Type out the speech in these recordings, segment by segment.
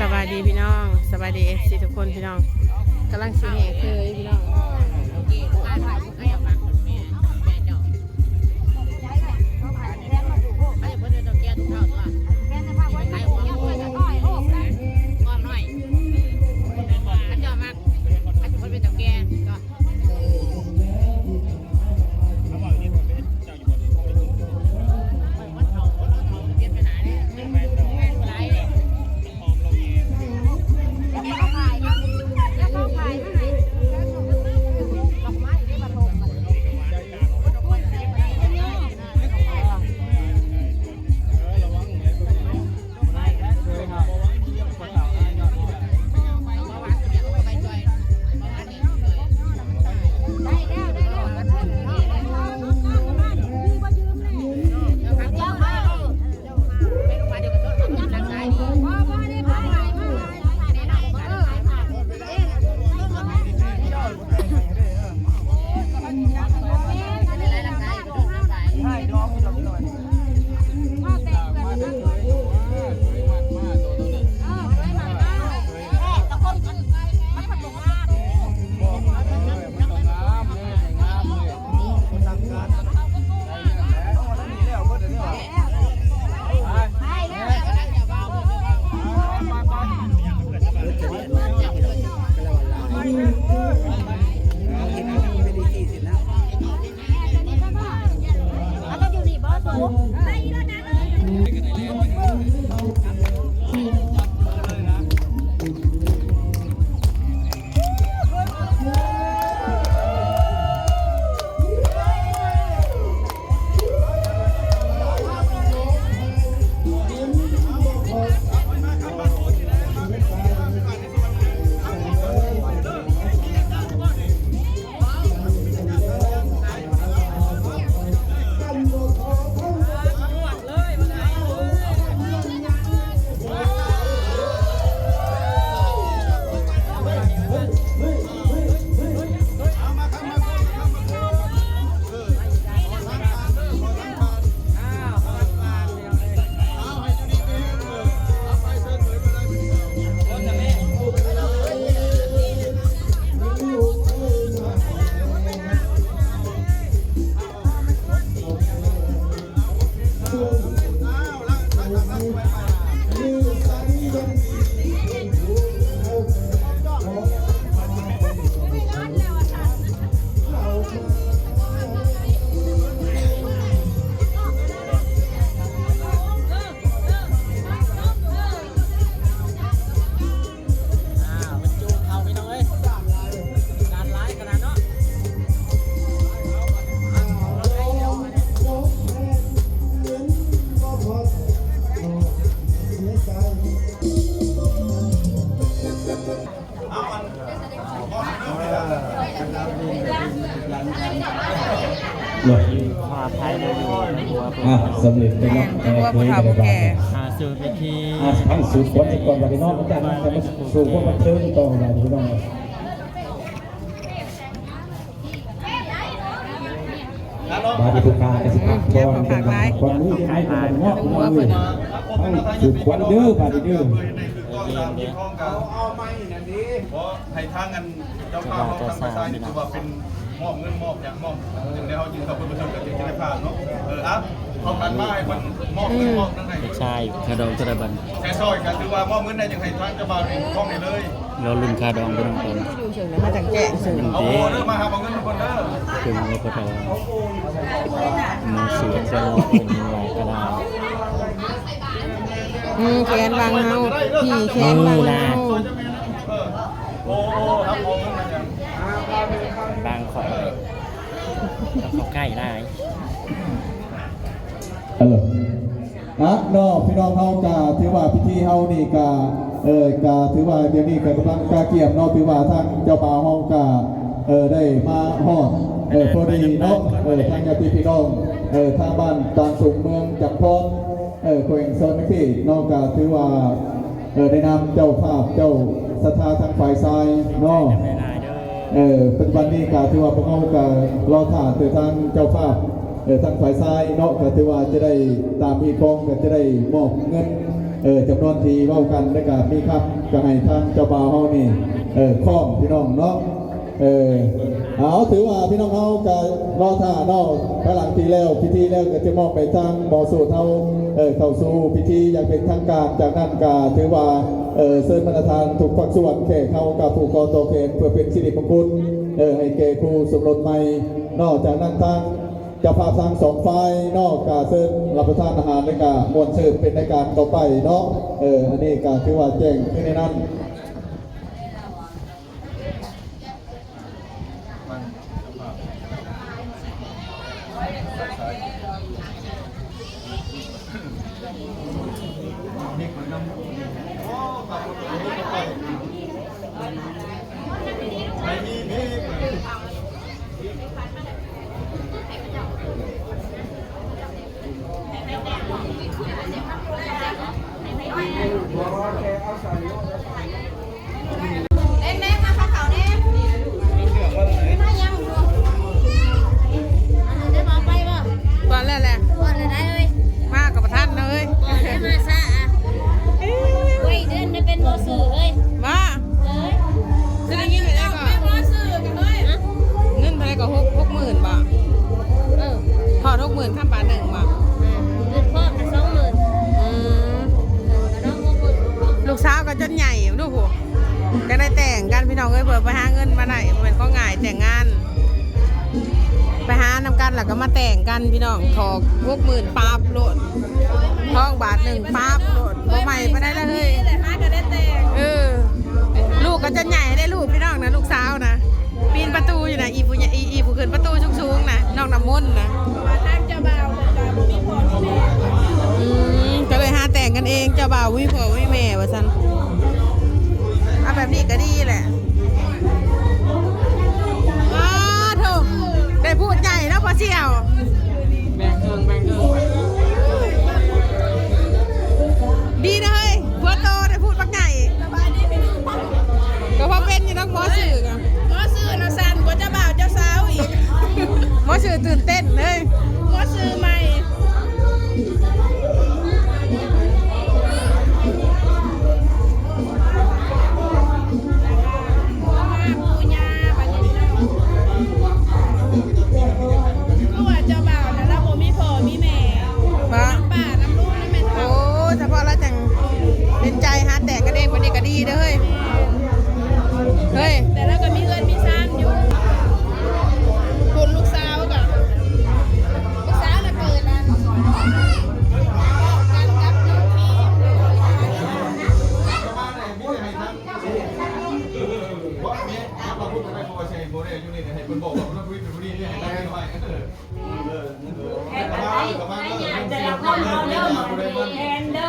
ສະບາຍດີພີ່ນ້ອງ ສະບາຍດີເອັຟຊີທຸກຄົນພີ່ນ້ອງ ກຳລັງຊິແຫ່ເຄີຍພີ່ນ້ອງ. ອ່ະ ສຳເລັດໄປເນາະ ແມ່ນ ເອີ ຜູ້ເຖົ້າຜູ້ແກ່ ອ່າ ສູ່ພິທີ ອ່າ ຟັງສູດຄວັນກ່ອນ ບັດນີ້ເນາະ ຈາກນັ້ນກໍມາສູ່ຄວາມບັນເທີງຕໍ່ ບາດນີ້ ພີ່ນ້ອງ. ບາດນີ້ຜູ້ຂ້າກໍຊິພັກຜ່ອນ ເປັນຄວັນມື້ໃນເນາະ ພີ່ນ້ອງເອີຍ ໃຫ້ສູດຄວັນເດີ ບາດນີ້ເດີ. ເອົາ ເອົາໄມ້ນັ້ນເດ້ ເພາະໃຫ້ທາງອັນເຈົ້າພາບເຮົາທາງຝ່າຍຊ້າຍນີ້ ຖືວ່າເປັນມອບເງິນມອບຫຍັງມອບ ຈຶ່ງໄດ້ ເຮົາຈຶ່ງເຂົ້າໄປປະຊຸມກັນ ຈຶ່ງຈະໄດ້ຜ່ານເນາະ. ເອີ ອ່ະ ເອົາກັນມາໃຫ້ເພິ່ນມອບເງິນມອບນັ້ນໃຫ້ ເປັນຊາຍ ຄ່າດອງເທົ່າໃດບັດນີ້? ແສນຊອຍ ກໍຖືວ່າມອບເງິນໄດ້ ຈັ່ງໃຫ້ທາງເຈົ້າບ່າວນີ້ຟ້ອງໄດ້ເລີຍ. ລໍລຸ້ນຄ່າດອງພີ່ນ້ອງກ່ອນ ມາຈັ່ງແຈ້ງເຊິ່ງ ເອົາເດີ ມາຫາເອົາເງິນທຸກຄົນເດີ ເຖິງແລ້ວພໍ່ເຖົ້າ ມາສູ່ຄົນເປັນຫຼາຍກະດາ ອືມ ແຄນບັງເຮົາ ພີ່ແຄນບັງເຮົາ ເອີ ໂອ້ ໂອ້ ຮັບເອົາເງິນມາຫຍັງ ບັງຂ້ອຍ ເຂົາໃກ້ຫຼາຍ ເອີ. ອ່ະເນາະ ພີ່ນ້ອງເຮົາກະຖືວ່າພິທີເຮົານີ້ກະ ເອີ ກະຖືວ່າດຽວນີ້ກະກຳລັງກະກຽມເນາະ ຖືວ່າທາງເຈົ້າບ່າວເຮົາກະ ເອີ ໄດ້ມາຮອດ ເອີ ພໍດີເນາະ ເອີ ທາງຍາດຕິພີ່ນ້ອງ ເອີ ທາງບ້ານຕານສູງ ເມືອງຈຳພອນ ເອີ ແຂວງສະຫວັນນະເຂດເນາະ ກະຖືວ່າ ເອີ ໃນນາມເຈົ້າພາບເຈົ້າສັດທາທາງຝ່າຍຊາຍເນາະ ເອີ ປັດຈຸບັນນີ້ກະຖືວ່າພວກເຮົາກະລໍຖ້າແຕ່ທາງເຈົ້າພາບ ເອີ ທາງຝ່າຍຊາຍເນາະ ກະຖືວ່າຈະໄດ້ຕາມຮີດຄອງ ກະຈະໄດ້ມອບເງິນ ເອີ ຈຳນວນທີ່ເວົ້າກັນ ແລ້ວກະມີຄຳ ກະໃຫ້ທາງເຈົ້າບ່າວເຮົານີ້ ເອີ ຄ້ອມພີ່ນ້ອງເນາະ. ເອີ ເອົາ ຖືວ່າພີ່ນ້ອງເຮົາກະລໍຖ້າເນາະ ພາຍຫຼັງທີ່ແລ້ວພິທີແລ້ວ ກະຈະມອບໃຫ້ທາງໝໍສູດເຮົາ ເອີ ເຂົ້າສູ່ພິທີຢ່າງເປັນທາງການ. ຈາກນັ້ນກະຖືວ່າ ເອີ ເຊີນບັນດາທ່ານທຸກພາກສ່ວນ ແຂກເຮົາກັບຜູ້ຂໍຕໍ່ແຂນ ເພື່ອເປັນສິລິມົງຄຸນ ເອີ ໃຫ້ແກ່ຄູ່ສົມລົດໃໝ່ເນາະ. ຈາກນັ້ນທາງ ເຈົ້າພາບທັງສອງຝ່າຍເນາະ ກະເຊີນຮັບປະທານອາຫານ ແລະກະມ່ວນຊື່ນເປັນລາຍການຕໍ່ໄປເນາະ. ເອີ ອັນນີ້ກະຖືວ່າແຈ້ງຄືໃນນັ້ນ. ກ່ອນແລ້ວແຫຼະ ກ່ອນແລ້ວໄດ໋ເອີຍ ມາກັບບໍ່ທັນເນາະເອີຍ ກ່ອນແລ້ວມາຊ້າ ເອີຍ ເດືອນໄດ້ເປັນບໍ່ຊື່ເອີຍ ມາ ເອີຍ ຄືໄດ້ຍິນແຕ່ໃດກໍ ເງິນເທົ່າໃດກໍ ຫົກ ຫົກໝື່ນບໍ່ ເອີ ຮອດຫົກໝື່ນຄຳບາດໜຶ່ງບໍ່ ເງິນພ້ອມນະ ສອງໝື່ນ ອືມ ລູກສາວກໍຈົນໃຫຍ່ ດູຜູ້ ຈັ່ງໄດ້ແຕ່ງກັນພີ່ນ້ອງເອີຍ ເພື່ອໄປຫາເງິນມາໄດ້ ບໍ່ແມ່ນຂອງງ່າຍແຕ່ງງານ ໄປຫານຳກັນແລ້ວກໍມາແຕ່ງກັນພີ່ນ້ອງ ຖອກຫົກໝື່ນປາບໂລດ ທອງບາດໜຶ່ງປາບໂລດ ບໍ່ໃໝ່ປານໃດລະເຮີ້ຍ ຫາກໍໄດ້ແຕ່ງ ເອີ ລູກກໍຈົນໃຫຍ່ໄດ້ລູກພີ່ນ້ອງນະ ລູກສາວນະ ປີນປະຕູຢູ່ນະ ອີຜູ້ໃຫຍ່ ອີ ອີຜູ້ຂຶ້ນປະຕູສູງໆນະ ນ້ອງນ້ຳມົນນະ ວ່າທາງເຈົ້າບ່າວເພິ່ນກໍບໍ່ມີພໍ່ມີແມ່ ອືມ ກໍເລີຍຫາແຕ່ງກັນເອງ ເຈົ້າບ່າວບໍ່ມີພໍ່ບໍ່ມີແມ່ວ່າຊັ້ນ ເອົາແບບນີ້ກໍດີແຫຼະ ອ້າໂທ້ ໄດ້ພູດໃຫຍ່ເນາະພໍ່ສ່ຽວ ແບ່ງເຄິ່ງ ແບ່ງເຄິ່ງ ດີເດີ ເຮີ້ຍ ຜົວໂຕໄດ້ພູດບັກໃຫຍ່ ສະບາຍດີພີ່ນ້ອງ ກໍພໍເປັນຢູ່ດອກ ໝໍຊື່ ໝໍຊື່ນະສັ່ນກວ່າເຈົ້າບ່າວເຈົ້າສາວອີກ ໝໍຊື່ຕື່ນເຕັ້ນເລີຍ ໝໍຊື່ໃໝ່ ປູ່ຍ່າ ບາດນີ້ພີ່ນ້ອງ ຄືວ່າເຈົ້າບ່າວນະ ລາວບໍ່ມີພໍ່ມີແມ່ ບໍ່ ນຳປ້ານຳລຸງນຳແມ່ເຖົ້າ ໂອ້ ສະເພາະລາວຈັ່ງເປັນໃຈຫາແຕ່ງກັນເອງ ບັດນີ້ກໍດີເດີເຮີ້ຍ ເຮີ້ຍ ແຕ່ລາວກໍມີເຮືອນມີຊານຢູ່ ຄຸນລູກສາວກໍ ລູກສາວລະເກີດອັນ ກັນກັບນ້ອງທີມ ແຕ່ລະຄົນເຮົາເດີ ແທນເດີ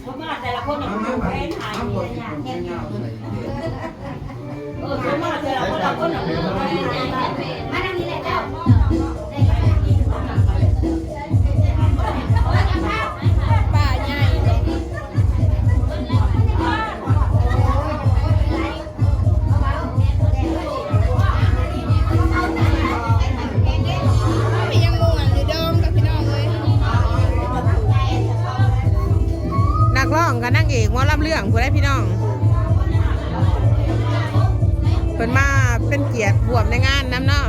ເພາະວ່າແຕ່ລະຄົນເຮົາແທນຫາ ເອີ ສົມມາເທື່ອລະຄົນລະຄົນນະ ມາທາງນີ້ແຫຼະເຈົ້າ ປາໃຫຍ່ ຍັງມ່ວນຢູ່ດອມກັບພີ່ນ້ອງເອີຍ ນັກຮ້ອງກັບນາງເອກໝໍລຳເລື່ອງ ຜູ້ໃດພີ່ນ້ອງ ເພິ່ນມາເປັນກຽດຮ່ວມໃນງານນຳເນາະ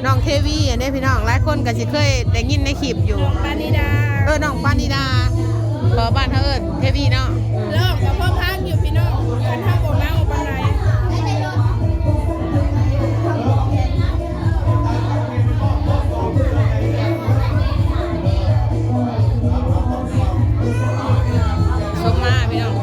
ນ້ອງເທວີ ອັນນີ້ພີ່ນ້ອງ ຫຼາຍຄົນກໍຊິເຄີຍໄດ້ຍິນໃນຄລິບຢູ່ ນ້ອງປານິດາ ເອີ ນ້ອງປານິດາ ເພາະບ້ານເຮົາເອີ້ນເທວີເນາະ ອືມ ຮ້ອງກໍພໍພັກຢູ່ພີ່ນ້ອງ ຄັນເຮົາບໍ່ເມົາປານໃດ ສົມມາພີ່ນ້ອງ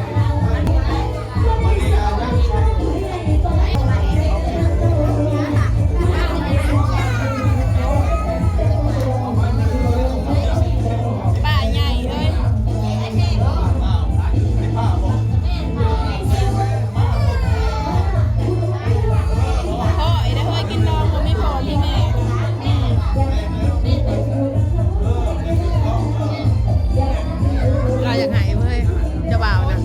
ປາໃຫຍ່ເອີຍ ພໍອີກແລ້ວເຮີ້ຍ ກິນດອງບໍ່ມີພໍ່ມີແມ່ ອືມ ລາວຢາກໃຫ້ເວີ້ຍ ເຈົ້າບ່າວນະ.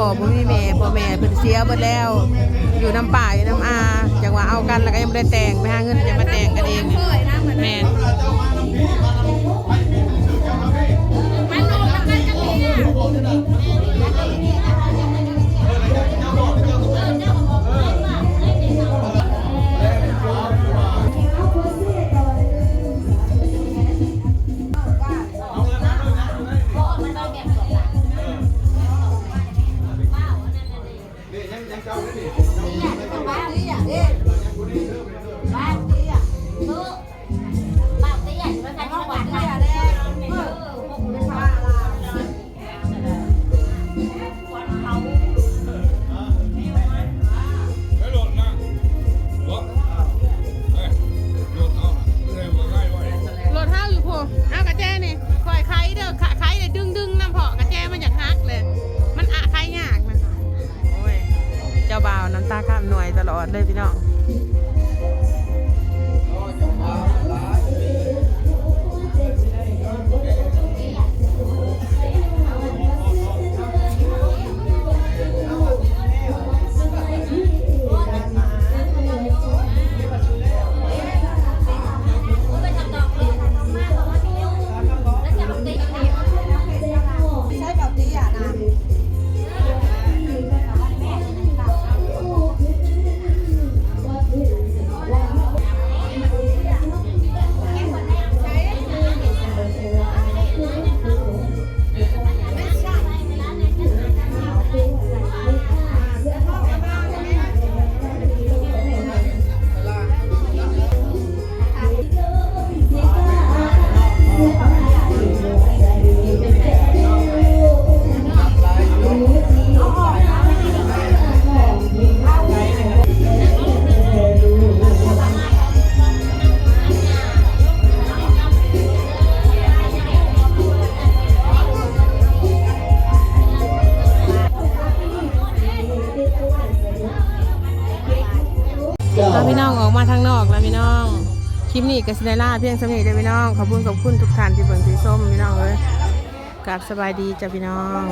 ບໍ່ມີແມ່ ພໍ່ແມ່ເພິ່ນເສຍເບິດແລ້ວ ຢູ່ນຳປ້າຢູ່ນຳອາ ຈັ່ງວ່າເອົາກັນ ແລ້ວກໍຍັງບໍ່ໄດ້ແຕ່ງ ໄປຫາເງິນຈັ່ງມາແຕ່ງກັນເອງ. ແມ່ນ. ລົດເຮົາຢູ່ພຸ້ນ ເອົາກະແຈນີ້ ຂ້ອຍໄຂເດີ ໄຂ ໄຂໄດ້ດຶງໆນຳ ເພາະກະແຈມັນຢາກຫັກເລີຍ ມັນອະໄຂຍາກນະ. ໂອ້ຍ ເຈົ້າບ່າວນ້ຳຕາຂ້າມໜ່ວຍຕະຫຼອດເລີຍພີ່ນ້ອງ. ເອົາພີ່ນ້ອງ ອອກມາທາງນອກແລ້ວພີ່ນ້ອງ. ຄລິບນີ້ກໍຊິໄດ້ລາພຽງສ່ຳນີ້ເດີພີ່ນ້ອງ. ຂອບຄຸນ ຂອບຄຸນທຸກທ່ານທີ່ເບິ່ງທີ່ຊົມພີ່ນ້ອງເອີຍ. ກາບສະບາຍດີຈ້າພີ່ນ້ອງ.